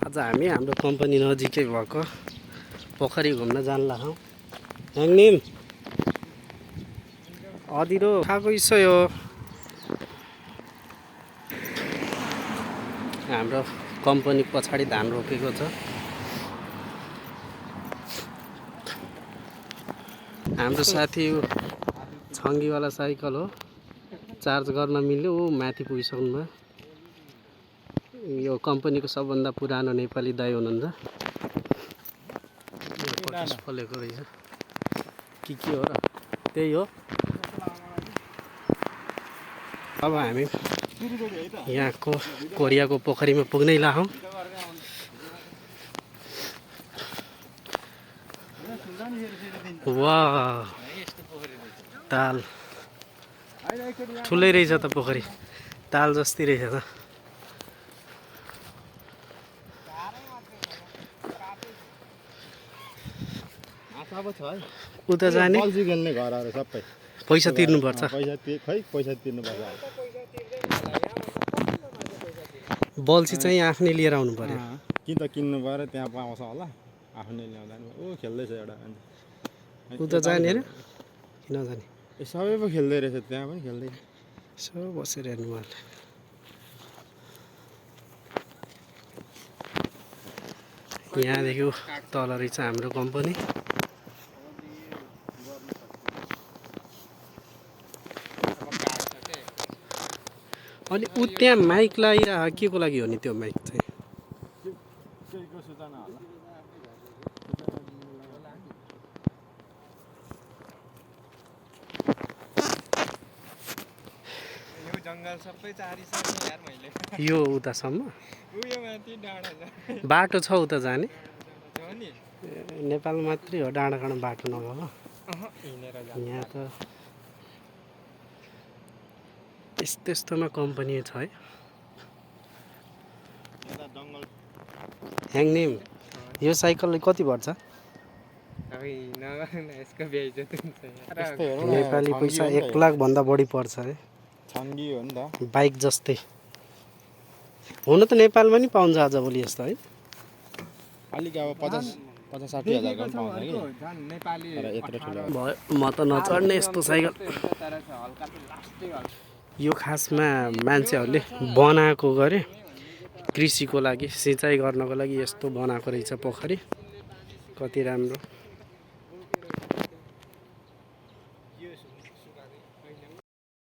आज हामी हाम्रो कम्पनी नजिकै भएको पोखरी घुम्न जान लाग्छौँ। ह्याङनिम अदिरो खाएको इच्छा हो। हाम्रो कम्पनी पछाडि धान रोपेको छ। हाम्रो साथी छङ्गीवाला साइकल हो, चार्ज गर्न मिल्यो। ऊ माथि पुगिसक्नु भयो। यो कम्पनीको सबभन्दा पुरानो नेपाली दाइ हुनुहुन्छ। फलेको रहेछ के हो र, त्यही हो। अब हामी यहाँको कोरियाको पोखरीमा पुग्नै लाग्छौँ। वाह, ताल ठुलै रहेछ त पोखरी, ताल जस्तै रहेछ त। उता जाने पैसा तिर्नुपर्छ। बल्छी चाहिँ आफ्नै लिएर आउनु पर्यो। किन्नु पर्यो, त्यहाँ पाउँछ होला। आफूले ल्याउँदा ऊ खेल्दैछ एउटा। उता जाने र किन जाने? सबै पो खेल्दै रहेछ, त्यहाँ पनि खेल्दै। यसो बसेर हेर्नु पर्ने। यहाँदेखि तल रहेछ हाम्रो कम्पनी। अनि ऊ त्यहाँ माइक लगाइरहेको के को लागि हो नि? त्यो माइक चाहिँ यो उतासम्म बाटो छ उता जाने? नेपाल मात्रै हो डाँडा काँडा बाटो नभएको। यहाँ त यस्तोमा कम्पनी छ है। ह्याङनिम यो साइकलले कति पर्छ? नेपाली पैसा 1 लाख भन्दा बढी पर्छ है। छङ्गी हो नि त, बाइक जस्तै। हुन त नेपालमा नि पाउँछ आजभोलि यस्तो है। अलिक अब 50-60 हजारको पनि पाउँछ कि यत्रो ठुलो। म त नचढ्ने यस्तो साइकल। यो खासमा मान्छेहरूले बनाएको गरे कृषिको लागि, सिँचाइ गर्नको लागि यस्तो बनाएको रहेछ पोखरी। कति राम्रो।